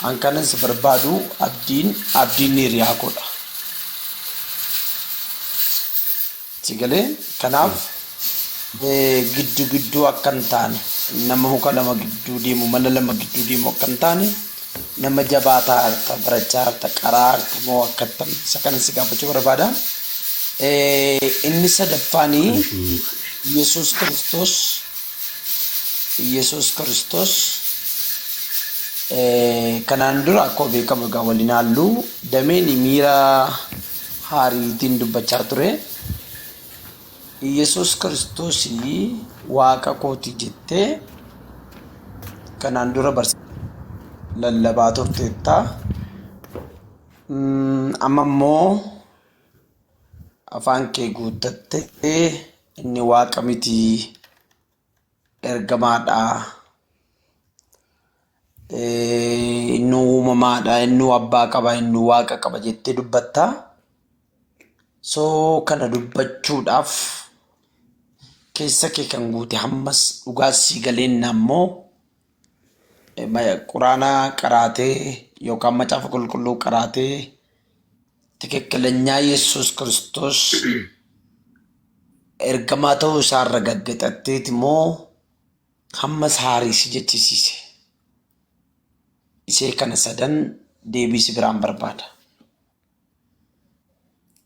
An kanan si barbaadu abdiin abdiin hiriyaa koodha. Si galee kanaaf giddu gidduu akka hin taane nama muka lama gidduu deemu mana lama gidduu deemu akka hin taane nama jabaataa harta barachaa harta qaraa harta moo akka tam isa kanan si gaafachuu barbaada. Inni sadaffaanii Yesuus Kiristoos Yesuus Kiristoos kanaan dura akkuma beekamu egaa waliin halluu dameen miira haariitiin dubbachaa ture. Yesuus Kiristoos waaqa kooti jettee kanaan dura lallabaa turteetta. Amma immoo afaan kee guuttattee inni waaqa miti ergamaadha. Inni uumamaadha, inni abbaa qaba, inni waaqa qaba jettee dubbatta. So kana dubbachuudhaaf keessa kee kan guute hammas dhugaa sii galeenna immoo quraana qaraatee yookaan macaafa qulqulluu qaraatee ትክክለኛ Yesuus Kiristoos ergamaa ta'uu isaarra gaggaxatteeti moo hammas haarii si jechisiise? Isee kana sadan deebii si biraan barbaada.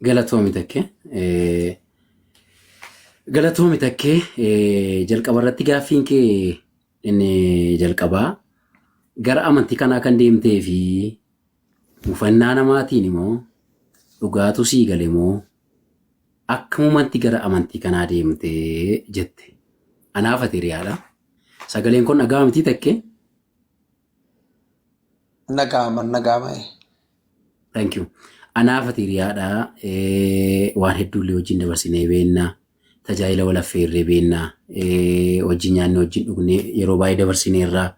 Galatoomi takkee. Galatoomi takkee jalqaba irratti gaaffiin kee inni jalqabaa gara amantii kanaa kan deemtee fi mufannaa namaatiin immoo dhugaatu sii gale moo akkamumatti gara amantii kanaa deemtee jette. Anaaf ati hiriyaadha. Sagaleen kun dhagaa mitii takkee? Nagaama nagaama. Thank you. Anaaf ati hiriyaadha. Waan hedduullee wajjin dabarsinee beennaa. Tajaajila wal affeerree beennaa. Wajjin nyaannee wajjin dhugnee yeroo baay'ee dabarsineerraa.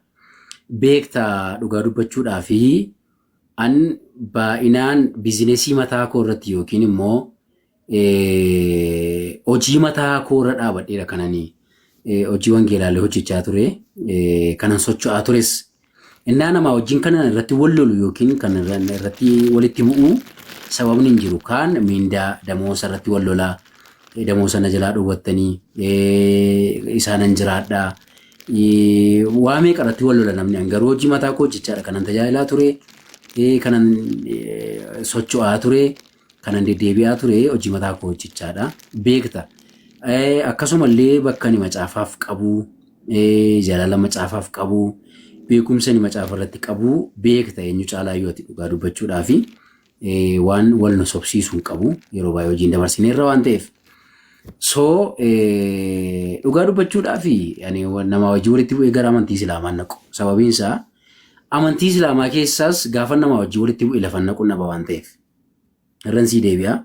Beektaa dhugaa dubbachuudhaa fi an baay'inaan bizinesii mataa koo irratti yookiin immoo hojii mataa koo irra dhaabadheera kananii hojii wangeelaalee hojjechaa ture kanan socho'aa tures. Innaa namaa wajjin kanan irratti wal lolu yookiin kan irratti walitti bu'u sababni hin jiru. Kaan miindaa damoosa irratti wal lolaa, damoosa na jalaa dhowwattanii isaanan jiraadhaa. Waa meeqa irratti wal lola namni. An garuu hojii mataa koo hojjechaadha kanan tajaajilaa ture, kanan socho'aa ture, kanan deddeebi'aa ture hojii mataa koo hojjechaadha. Beekta. Akkasumallee bakka ani macaafaaf qabu, jaalala macaafaaf qabu, beekumsa ani macaafa irratti qabu beekta eenyu caalaa yoo ati dhugaa dubbachuudhaa fi waan wal nu sobsiisu hin qabu yeroo baay'ee hojiin dabarsineerra waan ta'eef. So dhugaa dubbachuudhaa fi ani nama wajjin walitti bu'ee gara amantii Islaamaa naqu. Sababiin isaa amantii Islaamaa keessaas gaafa nama wajjin walitti bu'e lafa naqu naba waan ta'eef. Irran sii deebi'a.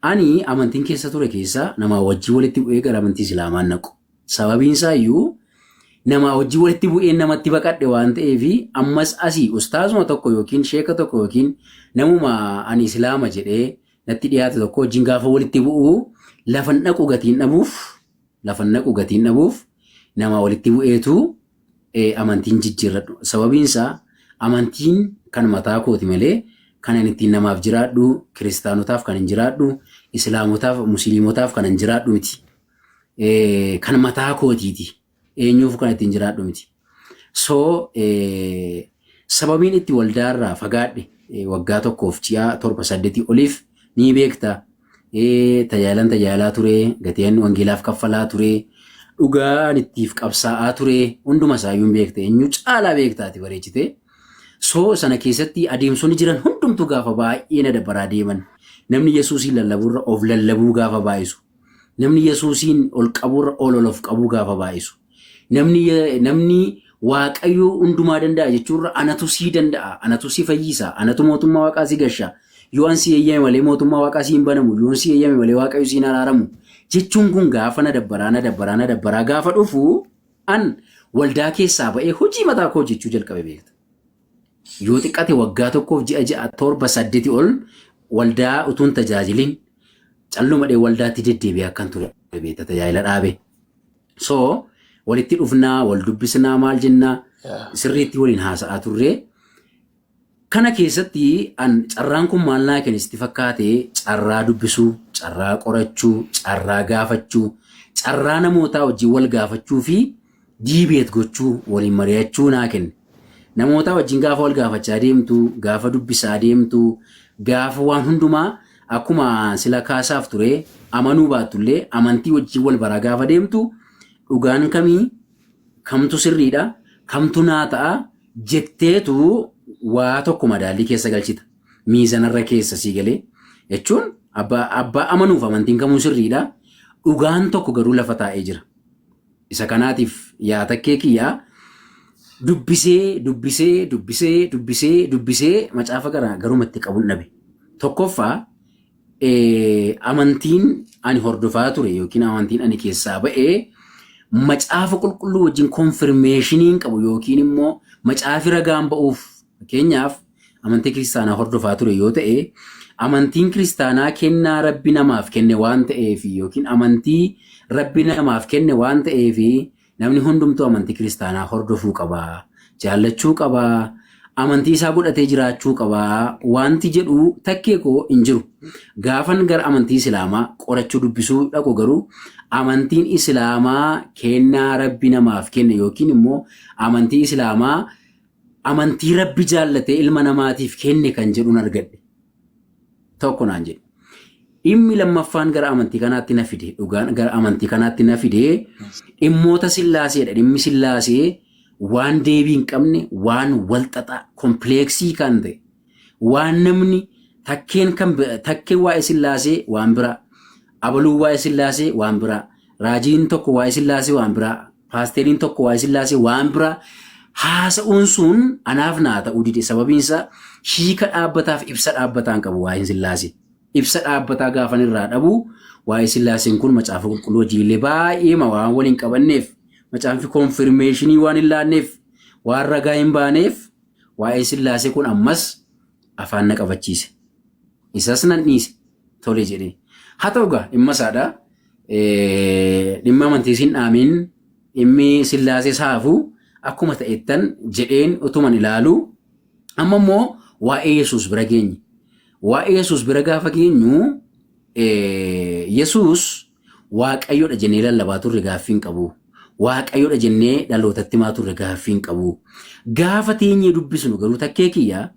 Ani amantiin keessa ture keessa namaa wajjin walitti bu'ee gara amantii Islaamaa naqu. Sababiin isaa iyyuu namaa wajjin walitti bu'ee namatti baqadhe waan ta'eef ammas asii ustaazuma tokko yookiin sheeka tokko yookiin namuma ani Islaama jedhee natti dhiyaate tokko wajjin gaafa walitti bu'u lafan dhaqu gatiin dhabuuf lafan dhaqu gatiin dhabuuf namaa walitti bu'eetu amantiin jijjiirradhu. Sababiin isaa amantiin kan mataa kooti malee kan ani ittiin namaaf jiraadhu, kiristaanotaaf kan hin jiraadhu, islaamotaaf, musliimotaaf kan hin jiraadhu miti. Kan mataa kootiiti. Eenyuuf kan ittiin jiraadhu miti. So sababiin itti waldaarraa fagaadhe waggaa tokkoof ji'a 7 8 oliif ni beekta. Tajaajilan tajaajilaa ture, gatiin wangeelaaf kaffalaa ture, dhugaan ittiif qabsaa'aa ture, hunduma isaayyuu hin beekta. Eenyu caalaa beekta ati bareechite. So sana keessatti adeemsonni jiran hundumtuu gaafa baay'ee na dabbaraa deeman. Namni Yesuusiin lallabuurra of lallabuu gaafa baay'isu. Namni Yesuusiin ol qabuurra ol ol of qabuu gaafa baay'isu. Namni Waaqayyo hundumaa danda'a jechuurra anatu sii danda'a, anatu si fayyisa, anatu mootummaa Waaqaa si gasha. Yoo an si eeyyame malee mootummaa Waaqaa si hin banamu, yoo an si eeyyame malee Waaqayyo si hin araaramu. Jechuun kun gaafa na dabbaraa na dabbaraa na dabbaraa gaafa dhufu an waldaa keessaa ba'ee hojii mataa koo hojjechuu jalqabe beekta. Yoo xiqqate waggaa tokkoof ji'a 6 7 8 ol waldaa utuun tajaajilin calluma dhee waldaatti deddeebi'ee akkan ture beekta tajaajila dhaabe. So walitti dhufnaa, wal dubbisnaa, maal jennaa sirriitti waliin haasa'aa turre. Kana keessatti an carraan kun maal naa kenne sitti fakkaate? Carraa dubbisuu, carraa qorachuu, carraa gaafachuu, carraa namootaa wajjin wal gaafachuu fi debate gochuu, waliin mari'achuu naa kenne. Namootaa wajjin gaafa wal gaafachaa deemtu, gaafa dubbisaa deemtu, gaafa waan hundumaa akkuma sila kaasaaf ture amanuu baattullee amantii wajjin wal baraa gaafa deemtu, dhugaan kamii, kamtu sirriidha, kamtu naa ta'a jetteetu waa tokko madaallii keessa galchita. Miizanarra keessa sii galee jechuun abbaa amanuuf amantiin kamuu sirriidha. Dhugaan tokko garuu lafa taa'ee jira. Isa kanaatiif yaa takkee kiyyaa dubbisee dubbisee dubbisee dubbisee dubbisee macaafa gara garumatti qabuun dhabe. Tokkoffaa, amantiin ani hordofaa ture yookiin amantiin ani keessaa ba'ee macaafa qulqulluu wajjin confirmation hin qabu, yookiin immoo macaafi ragaan ba'uuf. Fakkeenyaaf, amantii kiristaanaa hordofaa ture yoo ta'e, amantiin kiristaanaa kennaa rabbi namaaf kenne waan ta'eef yookiin amantii rabbi namaaf kenne waan ta'eef, namni hundumtuu amantii kiristaanaa hordofuu qaba, jaallachuu qaba, amantii isaa godhatee jiraachuu qaba wanti jedhu takkee koo hin jiru. Gaafan gara amantii islaamaa qorachuu dubbisuu dhaqu garuu, amantiin islaamaa kennaa rabbi namaaf kenne yookiin immoo amantii islaamaa amantii rabbi jaallatee ilma namaatiif kenne kan jedhuun argadhe. Tokko naan jedhe. Dhimmi lammaffaan gara amantii kanaatti na fide, dhugaan gara amantii kanaatti na fide dhimmoota sillaaseedha. Dhimmi sillaasee waan deebii hin qabne, waan walxaxaa, complex kan ta'e, waan namni takkeen kan takkeen waa'ee sillaasee waan biraa, abaluun waa'ee sillaasee waan biraa, raajiin tokko waa'ee sillaasee waan biraa, paasteeriin tokko waa'ee sillaasee waan biraa haasa'uun sun anaaf naa ta'uu dide. Sababiin isaa hiika dhaabbataaf ibsa dhaabbataa hin qabu waa'een sillaasee. Ibsa dhaabbataa gaafan irraa dhabu, waa'ee sillaaseen kun macaafa qulqulluu hojiilee baay'ee waan waliin qabanneef, macaafni confirmation waan hin laanneef, waan ragaa hin baaneef, waa'ee sillaasee kun ammas afaan na qabachiise. Isas nan dhiise tole jedhee. Haa ta'u gaa, dhimma isaadha. Dhimma amantii sin dhaamin, dhimmi sillaasee saafuu akkuma ta'ettan jedheen utuman ilaalu, amma immoo waa'ee Yesuus bira geenye. Waa'ee Yesuus bira gaafa geenyu, Yesuus Waaqayyoodha jennee lallabaa turre gaaffii hin qabu. Waaqayyoodha jennee dhalootatti himaa turre gaaffii hin qabu. Gaafa teenyee dubbisnu garuu, takkee kiyya,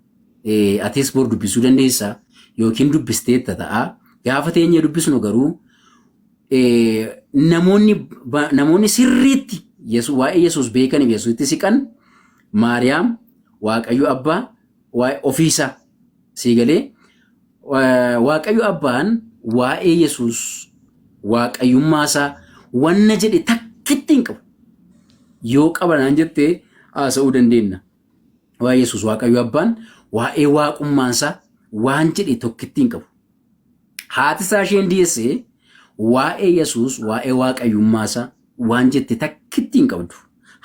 atis bor dubbisuu dandeessa yookiin dubbisteetta ta'a. Gaafa teenyee dubbisnu garuu namoonni sirriitti waa'ee Yesuus beekaniif Yesuusitti siqan Maariyaam, Waaqayyo Abbaa, waa'ee ofiisaa sii galee, Waaqayyo Abbaan waa'ee Yesuus waaqayyummaa isaa wanna jedhe takkitti hin qabu. Yoo qabanaan jettee haasa'uu dandeenya. Waa'ee Yesuus Waaqayyo Abbaan waa'ee waaqummaan isaa waan jedhe tokkitti hin qabu. Haati isaa isheen deesse waa'ee Yesuus waa'ee waaqayyummaa isaa waan jette takkitti hin qabdu.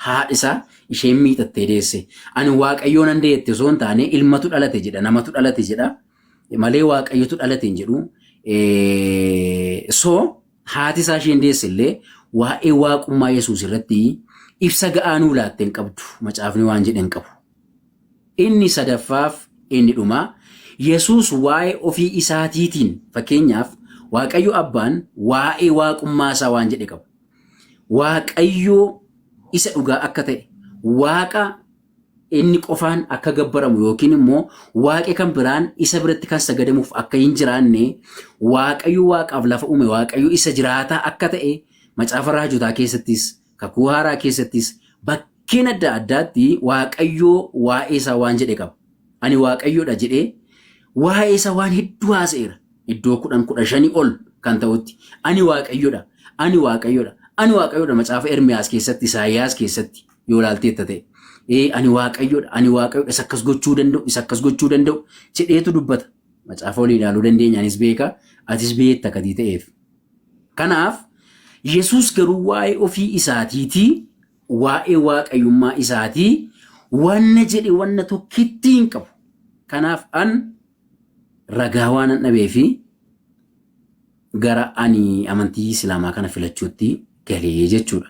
Haadhi isaa isheen miixattee deesse. Ani waaqayyoo nan deette osoo hin taane, ilmatu dhalate jedha, namatu dhalate jedha malee waaqayyotu dhalate hin jedhu. So haati isaa isheen deesse illee waa'ee waaqummaa Yesuus irratti ibsa ga'aa nuu laatte hin qabdu. Macaafni waan jedhe hin qabu. Inni sadaffaaf inni dhumaa, Yesuus waa'ee ofii isaatiitiin, fakkeenyaaf, Waaqayyo Abbaan waa'ee waaqummaa isaa waan jedhe qaba. Waaqayyo isa dhugaa akka ta'e, Waaqa inni qofaan akka gabbaramu yookiin immoo waaqi kan biraan isa biratti kan sagadamuuf akka hin jiraanne, Waaqayyo waaqaaf lafa uume, Waaqayyo isa jiraataa akka ta'e macaafa raajotaa keessattis kakuu haaraa keessattis bakkeen adda addaatti Waaqayyo waa'ee isaa waan jedhe qaba. Ani Waaqayyoodha jedhee waa'ee isaa waan hedduu haasa'eera. Iddoo 10, 15 ol kan ta'utti ani Waaqayyoodha, ani Waaqayyoodha, ani Waaqayyoodha, macaafa Ermiyaas keessatti, Isaayyaas keessatti yoo ilaalteetta ta'e. Ani Waaqayyoodha, ani Waaqayyoodha, isa akkas gochuu danda'u, isa akkas gochuu danda'u jedheetu dubbata. Macaafa olii ilaaluu dandeenya, anis beeka, atis beekta kadii ta'eef. Kanaaf Yesuus garuu waa'ee ofii isaatiitii, waa'ee waaqayyummaa isaatii wanna jedhe wanna tokkitti hin qabu. Kanaaf an ragaa waanan dhabee fi gara ani amantii Islaamaa kana filachuutti galee jechuudha.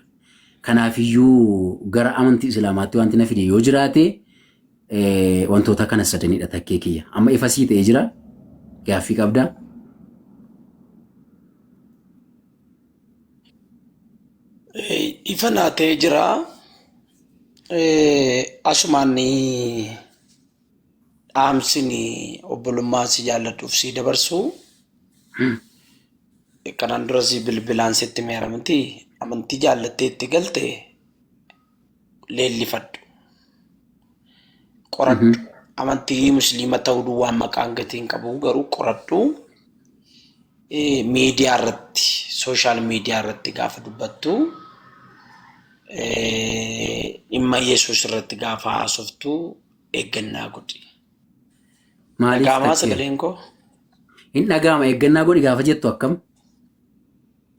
Kanaafiyyuu gara amantii Islaamaatti wanti na fide yoo jiraate Wantoota kana sadanidha takkee kiyya. Amma ifa sii ta'ee jira. Gaaffii qabdaa? Ifa naa ta'ee jira. Asumaan dhaamsin obbolummaa si jaalladhuuf si dabarsu. Kanaan dura si bilbilaan sitti meera miti amantii jaallattee itti galte leellifadhu. Qoradhu. Amantii musliima ta'uu duwwaan maqaan gatii hin qabu garuu qoradhu. Miidiyaa irratti sooshaal miidiyaa irratti gaafa dubbattu dhimma Yesuus irratti gaafa haasoftu eeggannaa godhi. Maaliif Dhaga'amaa takkee? sagaleen koo? Hin dhaga'ama eeggannaa godhi gaafa jettu akkam?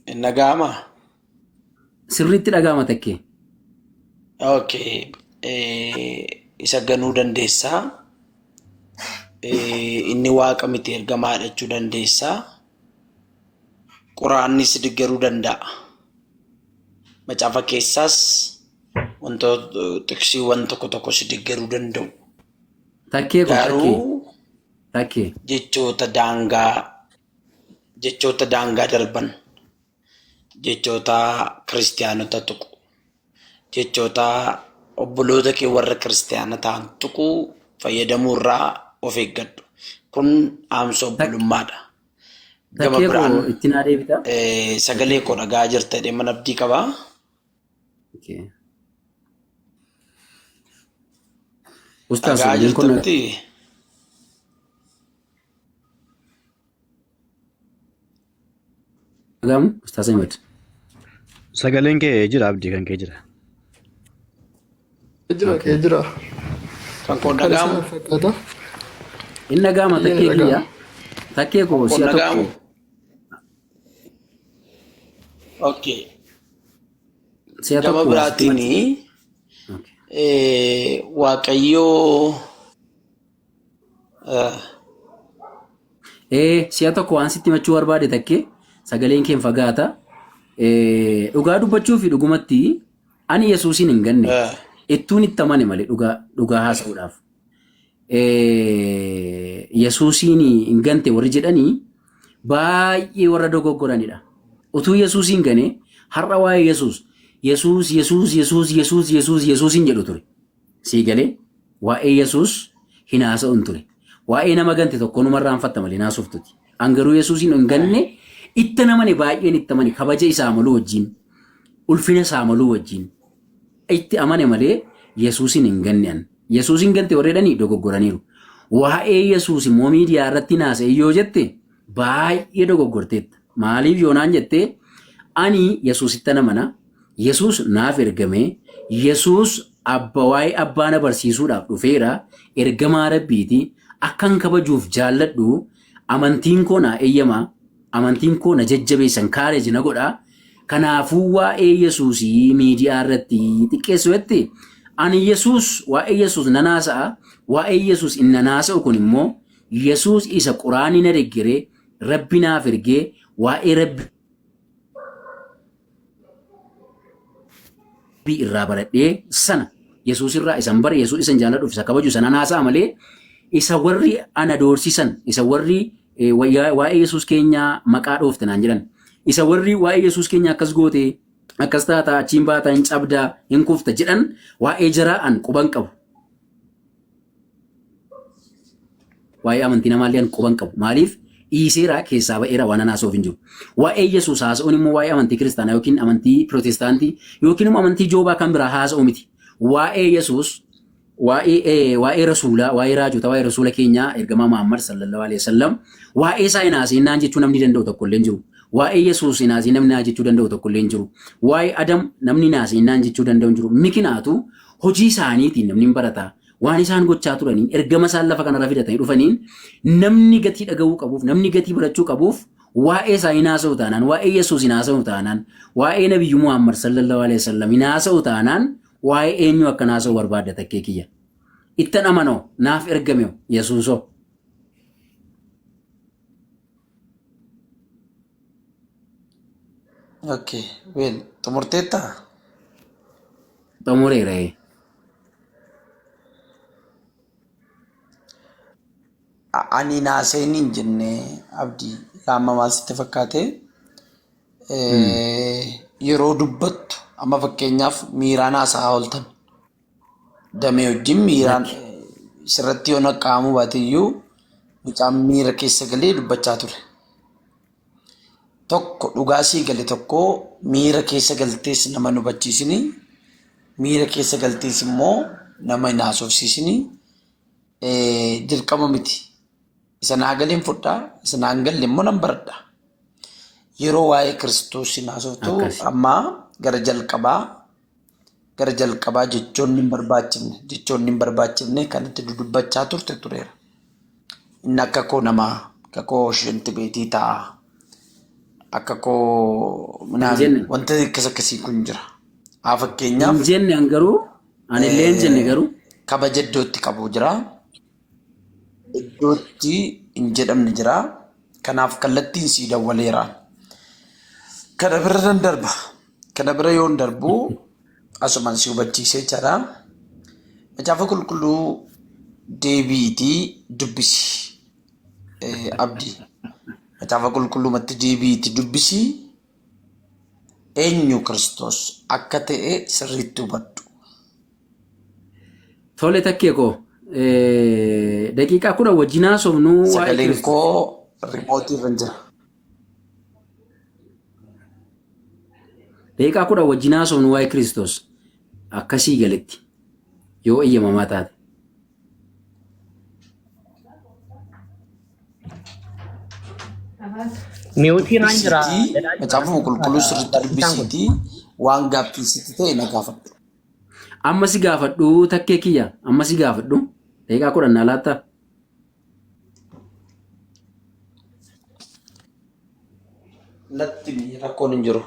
Hin dhaga'amaa? Sirriitti dhaga'ama takkee. Okay. Isa ganuu dandeessaa. Inni waaqa miti ergamaa jechuu dandeessaa. Quraanni si deeggaruu danda'a. Macaafa keessaas wantoota xiqsiiwwan tokko tokko si deeggaruu danda'u. Takkee koo takkee Garuu takkee. jechoota daangaa darban jechoota kiristiyaanota tuqu jechoota obboloota kee warra kiristiyaana ta'an tuqu fayyadamuu irraa of eeggadhu. Kun dhaamsa obbolummaadha. Gama Takkee koo biraan itti naa deebita. sagalee koo dhagaa jirta jedhee mana abdii qabaa. Okay. Ustaaz Dhagaa sagaleen jirta kun miti. dhaga'amu Ustaaz Ahmed. Sagaleen kee jira abdii kan kee jira. Jira kee jira. Kan koo Kan dhaga'amu. isaa fakkaata. Hin dhaga'ama Iyyeen takkee kiyya. dhaga'ama. Takkee koo Koo si'a tokko dhaga'amu. Okay. si'a Gama tokko waa sitti biraatiin mati. Okay. Waaqayyoo Si'a tokko waan sitti himachuu barbaade takkee sagaleen kee hin fagaata. Dhugaa dubbachuu fi dhugumatti ani Yesuusiin hin ganne ittuun itti amane malee dhugaa dhugaa haasa'uudhaaf. Yesuusiin hin gante warri jedhanii baay'ee warra dogoggoranidha. Utuu Yesuusiin gane har'a waa'ee Yesuus Yesuus Yesuus Yesuus Yesuus Yesuus Yesuus hin jedhu ture. Sii galee waa'ee Yesuus hin haasa'uun ture. Waa'ee nama gante tokko numa irraanfatta malee naasoftuti. An garuu Yesuusiin hin ganne itti namane baay'een itti amane kabaja isaa maluu wajjin ulfina isaa maluu wajjin itti amane malee Yesuusiin hin ganne an. Yesuusiin gante warri jedhanii dogoggoraniiru. Waa'ee Yesuus immoo miidiyaa irratti naasa'e yoo jette baay'ee dogoggorteetta. Maaliif yoo naan jette ani Yesuusitti amana. Yesuus naaf ergame. Yesuus abba waa'ee abbaa na barsiisuudhaaf dhufeera. Ergamaa Rabbiiti. Akkan kabajuuf jaalladhu. Amantiin koo naa eeyyama. Amantiin koo na jajjabeessan kaareji na godha. Kanaafuu waa'ee Yesuusii miidiyaa irratti xiqqeessu jette ani Yesuus waa'ee Yesuus nan haasa'a. Waa'ee Yesuus inni nan haasa'u kun immoo Yesuus isa quraanii na deeggaree Rabbi naaf ergee waa'ee Rabbii irraa baradhee sana Yesuus irraa isan bare Yesuus isan jaalladhuuf isa kabaju sana haasa'a malee isa warri ana doorsisan isa warri waa'ee Yesuus keenyaa maqaa dhoofte naan jedhan isa warri waa'ee Yesuus keenyaa akkas goote akkas taata achiin baata hin cabdaa hin kufta jedhan waa'ee jaraa an quban qabu. Waa'ee amantii namaallee an quban qabu. Maaliif dhiiseera keessaa ba'eera waan haasa'uuf hin jiru. Waa'ee Yesuus haasa'uun immoo waa'ee amantii kiristaanaa yookiin amantii pirootestaantii yookiin immoo amantii joobaa kan biraa haasa'u miti. Waa'ee Yesuus waa'ee waa'ee rasuulaa waa'ee raajota waa'ee rasuula keenyaa ergamaa Muhammad sallallahu alaihi wasallam waa'ee isaa hin haasa'in naan jechuu namni danda'u tokko illee hin jiru. Waa'ee Yesuus hin haasa'in namni naan jechuu danda'u tokko illee hin jiru. Waa'ee Adam namni hin haasa'in naan jechuu danda'u hin jiru. Mikinaatu hojii isaaniitiin namni hin barata. Waan isaan gochaa turaniin ergama isaan lafa kanarra fidatanii dhufaniin namni gatii dhaga'uu qabuuf namni gatii barachuu qabuuf waa'ee isaa hin haasa'u taanaan waa'ee Yesuus hin haasa'u taanaan waa'ee Nabiyyu Muhammad sallallahu alaihi wasallam hin haasa'u taanaan waa'ee eenyu akkan haasa'u barbaadda takkee kiyya. Ittan amanoo naaf ergame Yesuusoo. Okay, well, xumurteettaa? Xumureera. Ani naaseen hin jenne, Abdii. Amma maal sitti fakkaate? Yeroo dubbattu amma fakkeenyaaf miiraan haasa'aa ooltan. Damee wajjin miiraan Lakki. sirratti yoo naqqa'amuu baate iyyuu mucaan miira keessa galee dubbachaa ture. Tokko dhugaa sii gale, tokko miira keessa galtees nama hin hubachiisini, miira keessa galtees immoo nama hin haasofsiisini. Dirqama miti. Isa naa galeen fudhaa, isa naa hin galle immoo nan baradha. Yeroo waa'ee Kiristoos hin haasoftu Akkasi. amma gara jalqabaa jechoonni hin barbaachifne kan itti dudubbachaa turte tureera. Inni akka koo nama akka koo shinti beetii ta'a. Akka koo Hin minaan jenne. wanta akkas akkasii kun jira. Haa Hin fakkeenyaaf jenne an garuu, anillee hin jenne garuu. Kabaja iddootti qabu jira. Iddootti hin jedhamne jira. Kanaaf kallattiin sii dawwaleera. Kana bira nan darba. Kana bira yoon darbu asumaan si hubachiisee jira. Macaafa Qulqulluu deebiitii dubbisi. Abdii. Macaafa Qulqulluumatti deebiitii dubbisi. Eenyu Kiristoos akka ta'e sirriitti hubadhu. Tole, takkee koo, daqiiqaa 10 wajjin haasofnu waa'ee Sagaleen Kiristoos. koo rimootii irra jira. Daqiiqaa 10 wajjin haasofnu waa'ee Kiristoos akkasii galetti yoo eeyyamamaa taate. Mute irraan jira. Dubbisiitii Jedhaa jira. Macaafuma Qulqulluu sirriitti Barsiisaan kun. dubbisiitii waan gaaffii sitti ta'e na gaafadhu. Amma si gaafadhu, takkee kiyya, amma si gaafadhu, daqiiqaa 10 naa laattaa? Natti rakkoon hin jiru.